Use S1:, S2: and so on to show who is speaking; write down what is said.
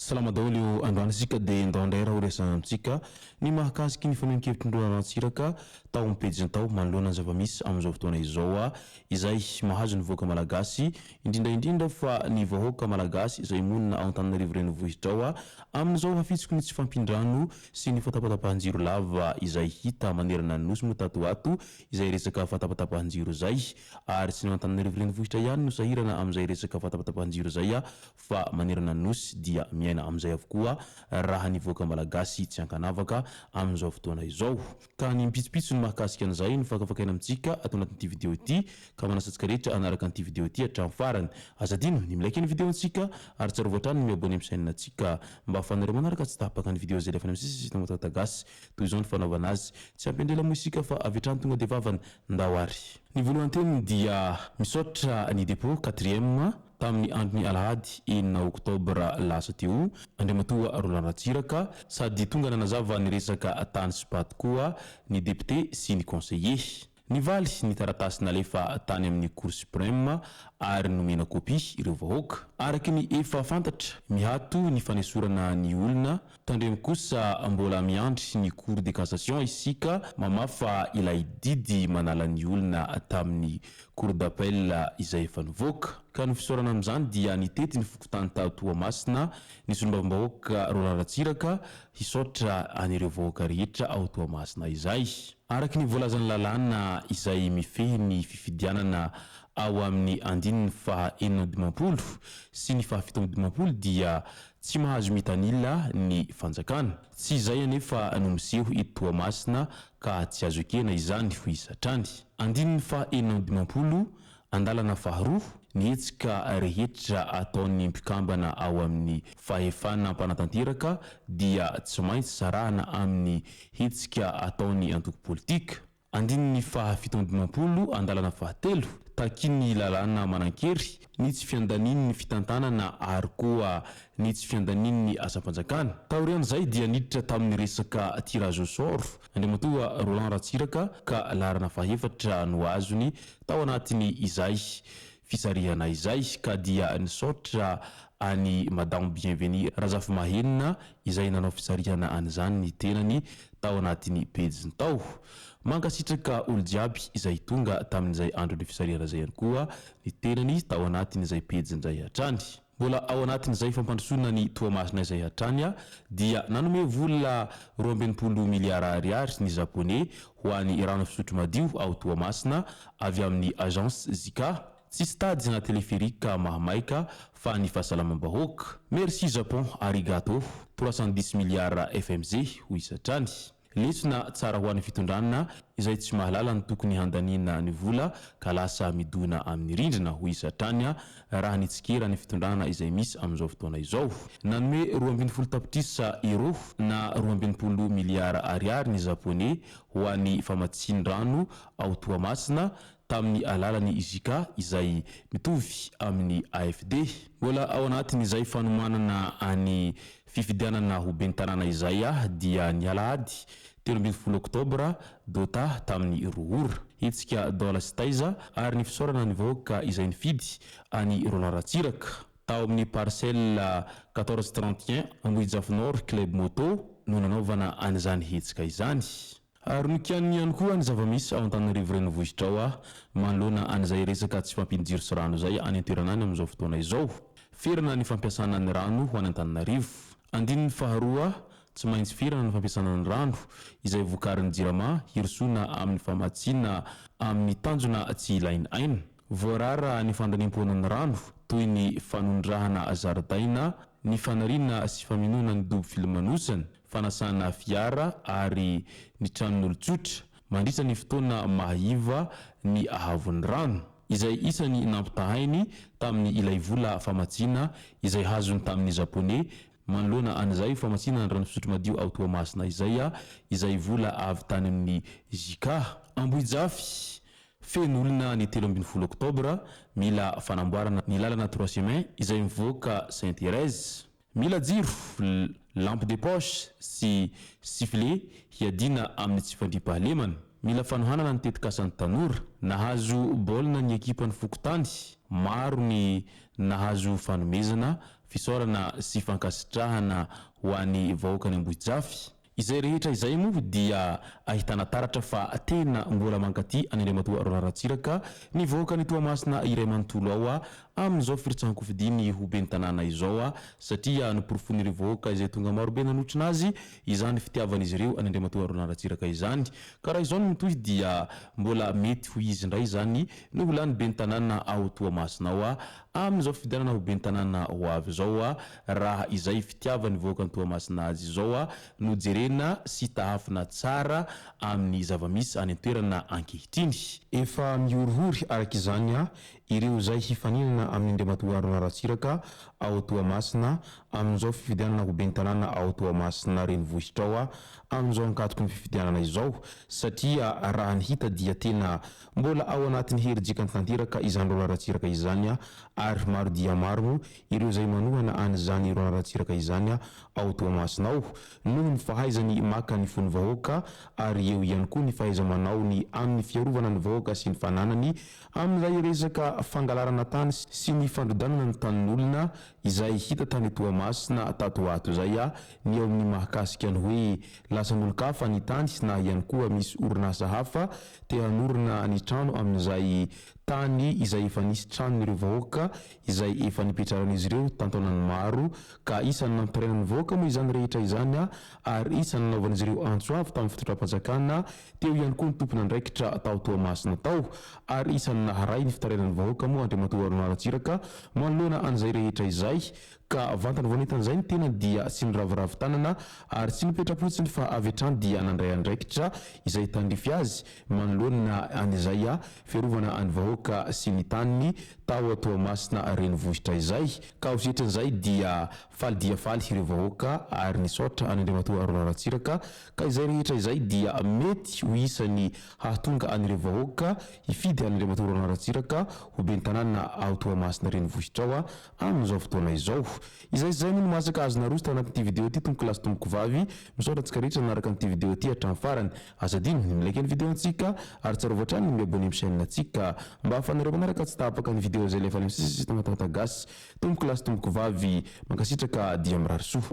S1: Salama daholo io androany isika dia ndao indray raha ho resahana amintsika ny mahakasiky ny fanehoan-kevitry ny Roland Ratsiraka tao amin'ny pejiny tao manoloana ny zava-misy amin'izao fotoana izao izay mahazo ny vahoaka malagasy indrindra indrindra fa ny vahoaka malagasy izay monina ao Antananarivo renivohitra ao amin'izao hafitsiky ny tsy fahampian-drano sy ny fatapatapahan-jiro lava izay hita manerana ny nosy moa tato ho ato izay resaka fatapatapahan-jiro izay ary tsy ny ao Antananarivo renivohitra ihany no sahirana amin'izay resaka fatapatapahan-jiro izay fa manerana ny nosy dia miaina amin'izay avokoa raha ny vahoaka malagasy tsy ankanavaka amin'izao fotoana izao. Ka ny mipitsopitso ny mahakasika an'izay no fakafakaina amintsika ato anatin'ity video ity ka manasa antsika rehetra hanaraka an'ity video ity hatramin'ny farany. Aza adino ny mi-like ny video antsika ary tsarovy hatrany ny mi-abonner amin'ny chaîne antsika mba ahafahanareo manaraka tsy tapaka ny video izay alefany amin'ny sisa sy ny gasy. Toy izao ny fanaovana azy. Tsy ampy andrela moa isika fa avy hatrany tonga dia vavany. Ndao ary. Ny voalohan-teniny dia misaotra ny depot quatrième tamin'ny andron'ny alahady enina oktobra lasa teo Andriamatoa Roland Ratsiraka sady tonga nanazava ny resaka tany sy paty koa ny depiote sy ny conseiller. Nivaly ny taratasy nalefa tany amin'ny Cour suprême ary nomena kopia ireo vahoaka. Araka ny efa fantatra, mihato ny fanesorana ny olona, tandremo kosa mbola miandry ny Cour de cassation isika mamafa ilay didy manala ny olona tamin'ny Cour d'appel izay efa nivoaka. Ka ny fisaorana amin'izany dia nitety ny fokontany tao Toamasina ny solombavambahoaka Roland Ratsiraka hisaotra an'ireo vahoaka rehetra ao Toamasina izay. Araka ny voalazan'ny lalàna izay mifehy ny fifidianana ao amin'ny andininy faha 56 sy ny faha 57 dia tsy mahazo mitanila ny fanjakana. Tsy izay anefa no miseho eto Toamasina ka tsy azo ekena izany, hoy izy hatrany. Andininy faha 56, Andalana faharoa, ny hetsika rehetra ataon'ny mpikambana ao amin'ny fahefana mpanatanteraka dia tsy maintsy sarahana amin'ny hetsika ataon'ny antoko politika. Andininy faha 57, andalana fahatelo, takian'ny lalàna manan-kery ny tsy fiandanian'ny fitantanana ary koa ny tsy fiandanian'ny asam-panjakana. Taorian'izay dia niditra tamin'ny resaka tirage au sort Andriamatoa Roland Ratsiraka ka laharana fahefatra no azony tao anatin'ny izay fisarihana izay ka dia nisaotra an'i Madame Bienvenue Razafimahenina izay nanao fisarihana an'izany ny tenany tao anatin'ny pejiny tao. Mankasitraka olo jiaby izay tonga tamin'izay andron'ny fisarihana izay ihany koa ny tenany tao anatin'izay pejiny izay hatrany. Mbola ao anatin'izay fampandrosoana ny Toamasina izay hatrany dia nanome vola 62 miliara ariary ny Japoney ho an'ny rano fisotro madio ao Toamasina avy amin'ny Agence Jica. Tsy stade na téléphérique mahamaika fa ny fahasalamam-bahoaka. Merci Japon arigato, 310 milliards FMG hoy izy hatrany. Lesona tsara ho an'ny fitondrana izay tsy mahalala ny tokony handaniana ny vola ka lasa midona amin'ny rindrina, hoy izy hatrany raha nitsikera ny fitondrana izay misy amin'izao fotoana izao. Nanome 12 tapitrisa euros na 62 miliara ariary ny Japoney ho an'ny famatsian-drano ao Toamasina tamin'ny alalan'ny JICA izay mitovy amin'ny AFD. Mbola ao anatin'izay fanomanana ny fifidianana ho ben'ny tanàna izay dia ny alahady 13 oktobra Dota tamin'ny 2 ora. Hetsika Dôla sy Taiza ary ny fisaorana ny vahoaka izay nifidy an'i Roland Ratsiraka. Tao amin'ny parcelle 14 31 Ambohijafy Nord Club Moto no nanaovana an'izany hetsika izany. Ary nokianiny ihany koa ny zava-misy ao Antananarivo renivohitra ao manoloana an'izay resaka tsy fahampian-jiro sy rano izay any an-toerana any amin'izao fotoana izao. Ferana ny fampiasana ny rano ho any Antananarivo. Andininy faharoa, Tsy maintsy ferana ny fampiasana ny rano izay vokarin'ny Jirama hirosoana amin'ny famatsiana amin'ny tanjona tsy ilaina aina. Voarara ny fandaniam-poana ny rano toy ny fanondrahana zaridaina, ny fanariana sy famenoana ny dobo filomanosana. fanasana fiara ary ny tranon'olon-tsotra mandritra ny fotoana maha-iva ny ahavon'ny rano, izay isany nampitahainy tamin'ny ilay vola famatsiana izay hazony tamin'ny Japoney. manoloana an'izay famatsiana ny rano fisotro madio ao Toamasina izay, izay vola avy tany amin'ny JICA. Ambohijafy, feno olona ny 13 oktobra, mila fanamboarana ny lalana Trois Chemins izay mivoaka Saint Thérèse. Mila jiro, lampe de poche sy sifflet hiadiana amin'ny tsy fandriampahalemana. Mila fanohanana ny tetikasan'ny tanora. Nahazo baolina ny ekipan'ny fokontany. Maro ny nahazo fanomezana, fisaorana sy fankasitrahana ho an'ny vahoakan'i Ambohijafy. Izay rehetra izay moa dia ahitana taratra fa tena mbola mankaty an'i Andriamatoa Roland Ratsiraka ny vahoakan'i Toamasina iray manontolo ao amin'izao firotsahan-kofidiny ho ben'ny tanàna izao satria noporofoin'ireo vahoaka izay tonga marobe nanotrona azy izany fitiavan'izy ireo an'i Andriamatoa Roland Ratsiraka izany ka raha izao no mitohy dia mbola mety ho izy indray izany no ho lany ben'ny tanàna ao Toamasina ao amin'izao fifidianana ho ben'ny tanàna ho avy izao raha izay fitiavan'ny vahoakan'i Toamasina azy izao no jerena sy tahafina tsara amin'ny zava-misy any an-toerana ankehitriny. Efa mihorihory araka izany ireo izay hifaninana amin'i Andriamatoa Arona Ratsiraka ao Toamasina amin'izao fifidianana ho ben'ny tanàna ao Toamasina renivohitra ao amin'izao ankatoky ny fifidianana izao satria raha ny hita dia tena mbola ao anatin'ny herijikany tanteraka izany Roland Ratsiraka izany ary maro dia maro moa ireo izay manohana an'izany Roland Ratsiraka izany ao Toamasina ao noho ny fahaizany maka ny fon'ny vahoaka ary eo ihany koa ny fahaiza-manaony amin'ny fiarovana ny vahoaka sy ny fananany amin'ilay resaka fangalarana tany sy ny fandrodanana ny tanin'olona izay hita tany Toamasina tato ho ato izay ny ao amin'ny mahakasika ny hoe lasan'olon-kafa ny tany na ihany koa misy orinasa hafa te hanorina ny trano amin'izay tany izay efa nisy tranon'ireo vahoaka izay efa nipetraran'izy ireo tan-taonany maro ka isan'ny nampitaraina ny vahoaka moa izany rehetra izany ary isan'ny nanaovan'izy ireo antso avo tamin'ny fitondram-panjakana teo ihany koa ny tompon'andraikitra tao Toamasina tao ary isan'ny naharay ny fitarainan'ny vahoaka moa Andriamatoa Arnaud Ratsiraka manoloana an'izay rehetra izay ka vantany vao nahita an'izay ny tenany dia tsy niraviravy tanana ary tsy nipetra-potsiny fa avy hatrany dia nandray andraikitra izay tandrify azy manoloana an'izay fiarovana ny vahoaka sy ny taniny tao Toamasina renivohitra izay ka ho setrin'izay dia faly dia faly ireo vahoaka ary nisaotra an'Andriamatoa Roland Ratsiraka ka izay rehetra izay dia mety ho isan'ny hahatonga an'ireo vahoaka hifidy an'Andriamatoa Roland Ratsiraka ho ben'ny tanàna ao Toamasina renivohitra ao amin'izao fotoana izao. Izay sy izay moa no masaka azo naroso tao anatin'ity video ity tompoko lahy sy tompoko vavy. Misaotra antsika rehetra nanaraka an'ity video ity hatramin'ny farany. Aza adino ny mi-like ny video antsika ary tsarovy hatrany ny mi-abonner amin'ny chaîne antsika mba ahafahanareo manaraka tsy tapaka ny video izay alefa any amin'ny sisa sy Tamatata Gasy. Tompoko lahy sy tompoko vavy, mankasitraka dia mirary soa.